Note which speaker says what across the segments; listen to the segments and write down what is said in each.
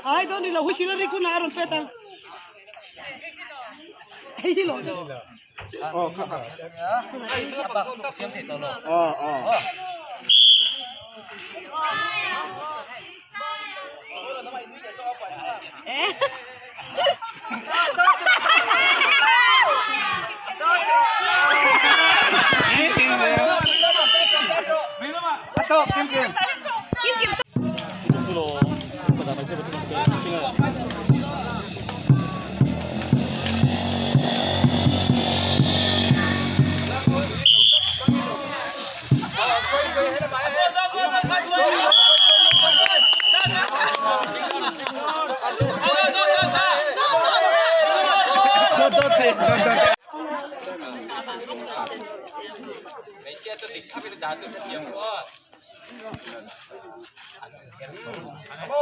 Speaker 1: Ai dawn rih lo whistle a rik hunah a rawn pet ang. Hei hi lo.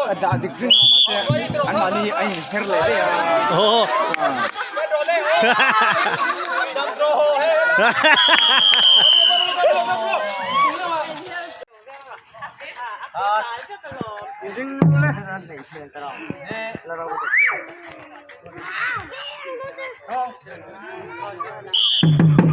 Speaker 2: A dah dik ring a mahse an mahni a in her leh daih a.
Speaker 3: Aw.